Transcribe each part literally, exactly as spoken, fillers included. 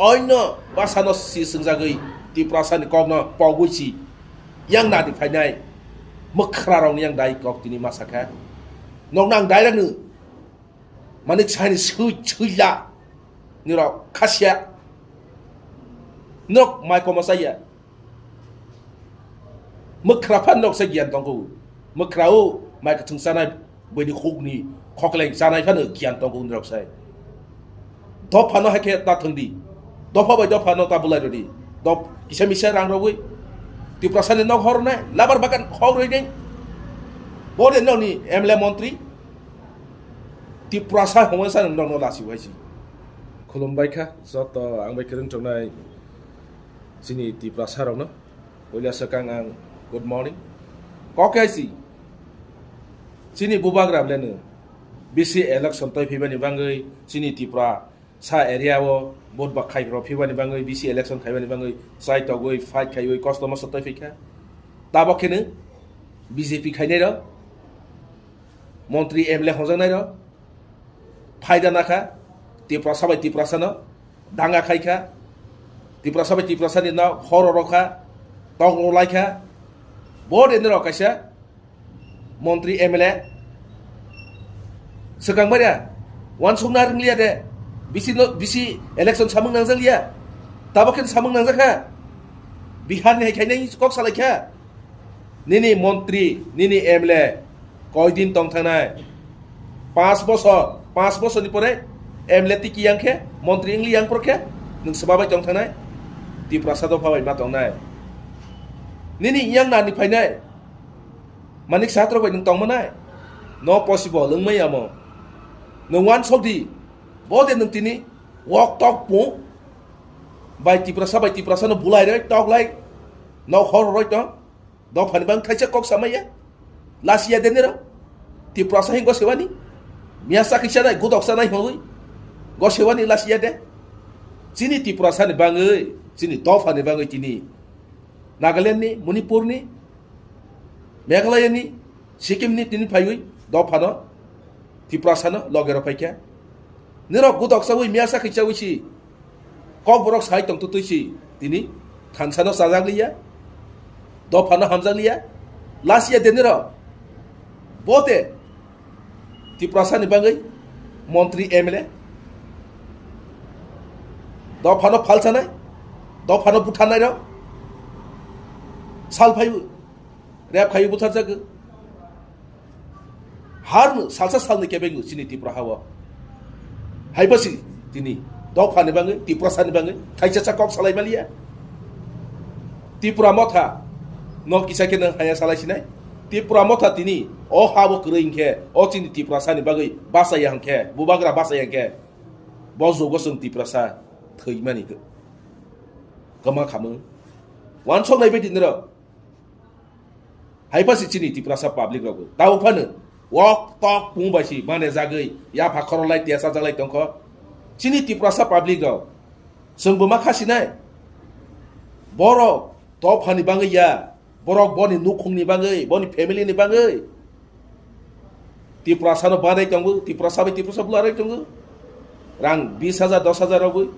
Oino bwsano si swngjagwi Tiprasani kokno pogwi si yang nadi phainai mwkhrarokni yang dai kok tini ma sakha. Nokno ang direct no manik saini sui suila nirok khasia nok mai komo saya. Mwkhra phan nok sai giyan tongo. Mwkhra o mai kwthwng chanai bwini hukni khokleng chanai phano giyan tongo nirok sai. Dophano hai khe ta thwngdi. Dopha bai dophano ta bulai rodi. Dop kisa misa rang rogwi Tiprasani nok hor nai labar bagan hor roi ding. Bode nokni M L A montri Tiprasa hongwi sa nokno lasi waisi. Khulumbai kha joto ang bai kwrwng tongnai chini Tiprasa rokno. Puila swkang ang good morning. Kok hai si chini bubagra blenu B C election toi phibani bangwi chini Tipra sa area o vote bak khai rok phibani bangwi B C election khaibani bangwi chai togwi fight khaiwi kosto mosto toi phikha. Tabok kheno B J P khainai rok montri M L A hongjaknai rok phaida nakha, Tiprasa bai Tiprasano danga khaikha, Tiprasa bai Tiprasani no horo rokha, tok rolaikha, bo de norok kaisa montri M L A swkang baria wansukna ringliya de, bisi no bisi election samung nangjakliya, tabok khe samung nangjakha, Bihar ni hai khainai kok salaikha. Nini montri, nini M L A koi din tong thangnai? Panch bosor, panch bosor ni pore M L A tiki yang khe, montri wngli yang por khe, nwng swbabai tong thangnai? Tiprasa dopha bai ma tongnai. Nini yang nani phainai? Manik Saha rok bai nwng tong manai? No possible wng maya mo. Nwng wansok di, bo de nwng tini wok tok pung bai Tiprasa bai Tiprasa no bulai roi tok lai, nok hor roi tong. Dophani bang thaisa kok samaya. Lasiya de nero. Tiprasa hin gosewani. Miya sakhi sanai, gudok sanai hoi. Gosewani lasiya de. Chini Tiprasa ni bangwi, chini dophani bangwi chini Nagaland ni, Manipur ni, Meghalaya ni, Sikkim ni tini phaiwi dophano, Tiprasa no loge rok phaikha. Nero gudok sawi miya sakhi sawi si. Kokborok sai tong tutui si tini thansa no chajak liya, dopha no hamjak liya, lasiya de nero. Bote Tiprasa ni bagwi montri M L A dopha no phalsanai, dopha no butharnai rok sal phaiwi rep khaiwi butharjak. Harno salsa salni kebengno chini Tripura hao. Haibasi tini dophani bangwi, Tiprasani bangwi, thaisa sa kok salai maliya. Tripura motha no kisa khe nang haya salai sinai. Tripura motha tini o habo kwrwi hinkhe o chini Tiprasani bagwi bachaya hinkhe, bubagra bachaya hinkhe bo jugo chwng Tiprasa thwimani kwma khamung. Wansok nai bidi nirok. Haibasi chini Tiprasa public rok tau phano wok tok pung bai si mane jagwi yapha khorolai tiya chajaklai tongkho. Chini Tiprasa public rok chwng bo ma khasinai. Borok dophani bangwi ya, borok boni nukhungni bangwi, boni family ni bangwi. Tiprasa no banai tongo, Tiprasa bai Tiprasa bwlarwi tongo. Rang bis hajar, dos hajar rogwi.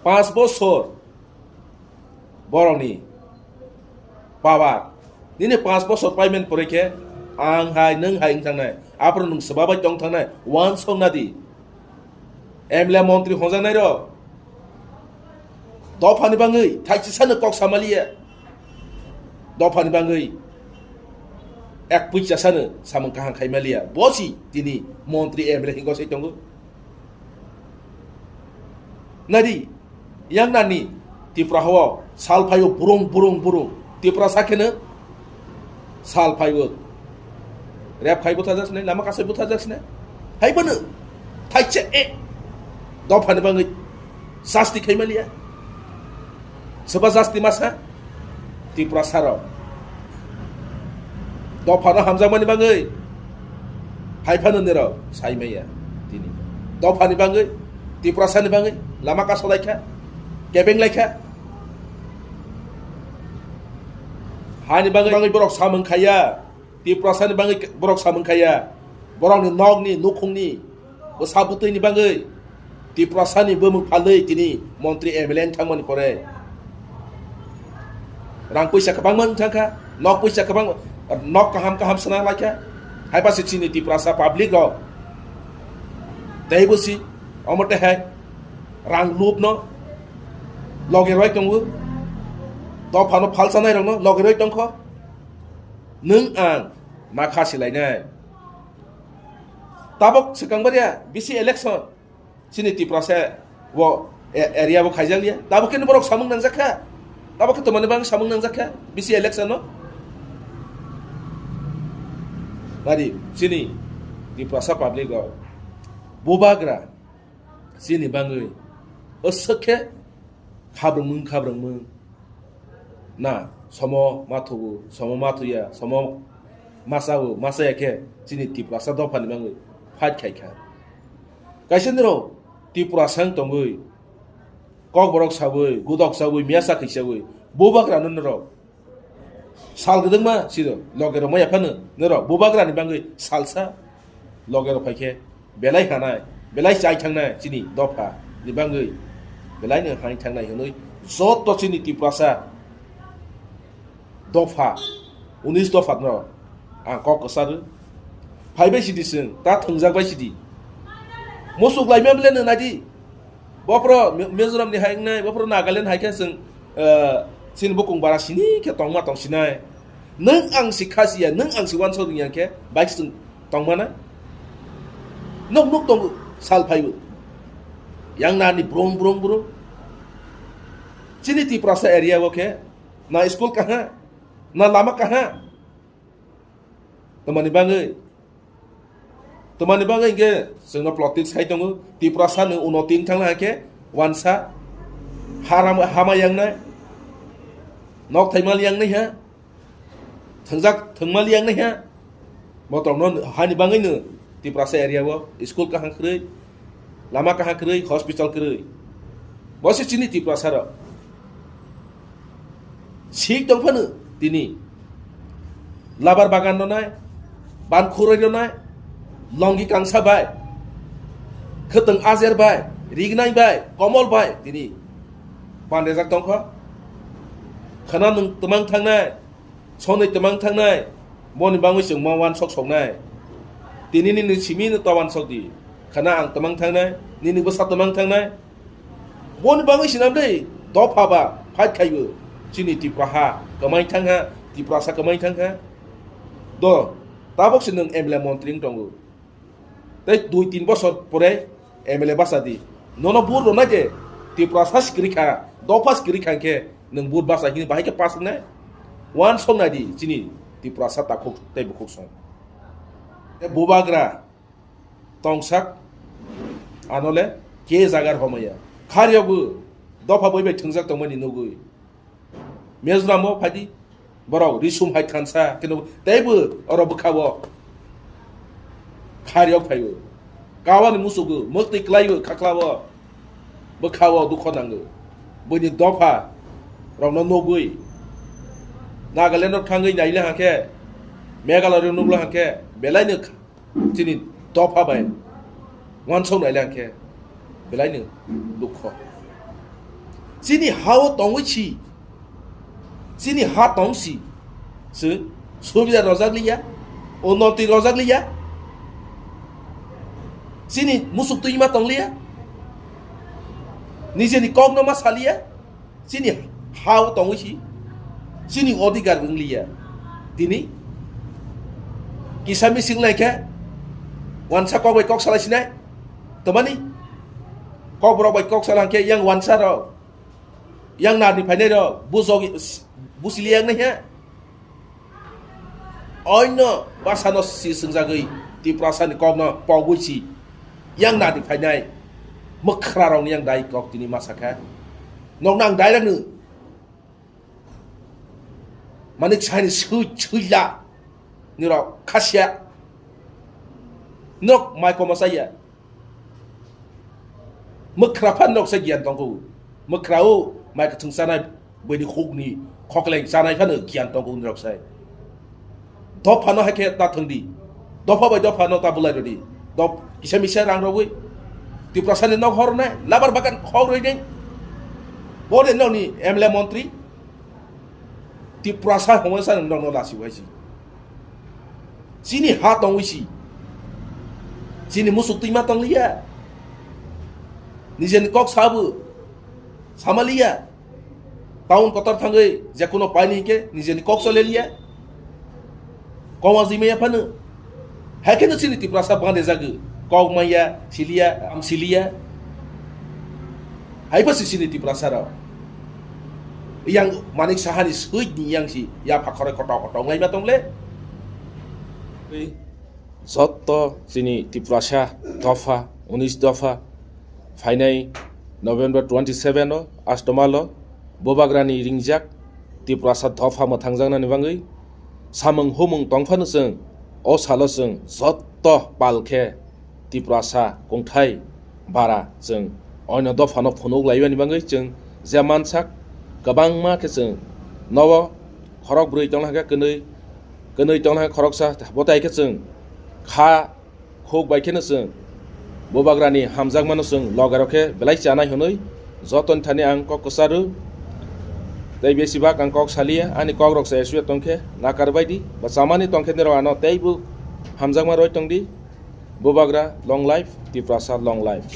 Panch bosor borokni power. Nini panch bosor payment pore khe ang hai, nwng hai wng thangnai. Aphuru nwng swbabai tong thangnai. Wansok nadi. M L A montri hwnjaknai rok dophani bangwi thaisisano kok samaliya. Dophani bangwi ek puisa sano samung kaham khaimaliya. Bosi tini montri M L A hingo sai tongo. Nadi, yang nani Tripura hao sal phaio burung, burung, burung. Tiprasa kheno sal phaio. Rep khai butharjak sinai, lama kasai butharjak sinai. Hai bono thaisa e dophani bangwi sasti khaimaliya. Soba jasti masa Tiprasa rok dophano hamjakmani bangwi hai phano nirok saimaya tini. Dophani bangwi, Tiprasani bangwi lama kasolaikha, kebenglaikha. Hani bangwi, bangwi borok samung khaiya, Tiprasani bangwi borok samung khaiya, borokni nokni, nukhungni, bwsa bwtwini bangwi Tiprasani bumung phalwi tini montri M L A wng thangmani pore rang puisa kwbangma wng thangkha, nok puisa kwbang, nok kaham kaham swnam laikha. Haiba se chini Tiprasa public rok teibo si omo tei hai rang lubno loge roi tongo, dophano phalsanai rokno loge roi tongkho. Nwng ang ma kha silainai. Tabok swkang baria bisi election chini Tiprasa bo a-, area bo khaijak liya. Tabok khe borok samung nangjak kha. Tabok khe tomani bang samung nangjak kha bisi election no. Bari chini Tiprasa public rok bubagra chini bangwi aswk khe khabrwngmung khabrwngmung na somo mathugo, somo mathuya, somo masao, masaya khe chini Tiprasa dophani bangwi fight khai kha. Kaisa nirok Tiprasa wng tongwi kokborok sawi, gudok sawi, miyasa khaisagwi bubagra no nirok sal kwdwkma siro loge rok maya phano nirok bubagrani bangwi salsa loge rok phaikhe belai hanai, belai chai thangnai chini dopha ni bangwi belai no hai thangnai hwnwi joto chini Tiprasa dopha, unis dopha no ang kok kwcharo. Phaibai sidi chwng, ta thwngjak bai sidi. Musuk laima bele no naidi. Bopro Mi-, Mizoram ni hai wngnai, bopro Nagaland hai khe chwng, eh, chini bukung bara sini khe tongma tong sinai. Nwng ang si kha siya, nwng ang si wansok rwngya khe, bai chwng tongmana. Nuk nuk tongo, sal phaibo. Yang nani brong brong brong. Chini Tiprasa area o khe, na school kaha, na lama kaha. Tamani bangwi, tamani bangwi hwnkhe chwngno politics hai tongo, Tiprasa ni uno tin thangna hai khe wansa, haram, hama yangnai, nok thaimal yangnai ha, thangjak thangmal yangnai ha. Botorno hani bangwi no Tiprasa area o school kaham kwrwi, lama kaham kwrwi, hospital kwrwi. Bo se chini Tiprasa rok. Sik tong phano tini labar bagan rwnai, ban khuroi rwnai, longi kangsa bai, khwtwng ajer bai, rignai bai, komol bai tini ban rejak tong kho. Khana nwng twmang thangnai, sonwi twmang thangnai, boni bangwi chwng ma wansok soknai. Tini nini simi no ta wansok di. Khana ang twmang thangnai, nini bwsa twmang thangnai. Boni bangwi sinam dei, dopha ba fight khaibo. Chini Tipraha kwmai thangha, Tiprasa kwmai thangha. Do, tabok se nwng M L A montri wng tongo. Tei dui tin bosor pore M L A basa di. Nono vote rwnai de, Tiprasa sikiri kha, dopha sikiri kha khe nwng vote basa hini bahai khe pass wngnai. Wansok nai di chini Tiprasa takhuk tei bukhuk song. Tei bubagra tongsak anole ke jagar homaya. Khariyokbo dopha bui bai thwngjak tongmani nugwi. Mizoram o phaidi borok risum hai khansa keno teibo oro bwkha o khariyok phaibo. Kawani musugo, mwktwi klaibo, khaklao bwkha o dukho nango. Buini dopha rokno nugwi Nagaland o thangwi naile hangkhe, Meghalaya o nugla hangkhe, belaino chini dopha bai wansok naile hangkhe belaino dukho. Chini ha-o tongwi si, chini ha tong si, se subida rojak liya, unnoti rojak liya, chini musuk twi ma tong liya, nijeni kokno ma saliya. Chini ha-o tongwi si, chini odhikar wng liya. Tini kisa mising lai khe wansa kok bai kok salai sinai. Tamani kok borok bai kok sala hwnkhe yang wansa rok, yang narni phainai rok bujok, busi liya wngnai he. Oino bwsano si swngjagwi Tiprasani kokno pogwi si yang nadi phainai mwkhrarokni yang dai kok tini ma sakha. Nokno ang direct no manik saini sui, suila nirok khasia nok mai komo saya. Mwkhra phan nok se giyan tongkho. Mwkhra o mai kwthwng chanai, buini hukni khokleng chanai phano giyan tongkho nirok sai. Dophano hai khe ta thwngdi. Dopha bai dophano ta bulai rwdi. Dop-, kisa misa rang rogwi. Tiprasa ni nok hor nai, labar bagan hor roi nai. Bode nokni M L A montri. Tiprasa hongsa nokno lasi waisi. Chini ha tongwi si. Chini musuk twi ma tong liya. Nijeni kok sabu. Sama liya. Town kotor thangwi je kuno paini hinkhe nijeni kok chole liya. Kok wajwi maya phano. Haikhe no chini Tiprasa bande jagwi. Kok maya, siliya, am siliya. Haiba si chini Tiprasa rok. Yang Manik Sahani sui ni yang si ya phakhore koto koto ngai ma tongle. Jotto chini Tiprasa dopha, unis dopha, phainai November twenty seven o Astomalo Bubagrani ringjak Tiprasa dopha mwthangjaknani bagwi samung humung tongphano chwng o salo chwng jotto pal khe Tiprasa kongthai bara chwng oino dophano phunuk laibani bagwi chwng je mansak kwbangma khe chwng nogo khorok bwrwi tongna hwnkhe kwnwi, kwnwi tongna hwnkhe khoroksa, bwtai khe chwng kha khuk bai kheno chwng Bubagrani hamjakmano chwng logerok khe belai chanai hwnwi jotoni thani ang kok kwcharo. Tei besibak ang kok saliya, ani kokrok se asuya tongkhe nakar baidi ba chamani tongkhe nirok ano teibo hamjakma roi tongdi. Bubagra long life, Tiprasa long life.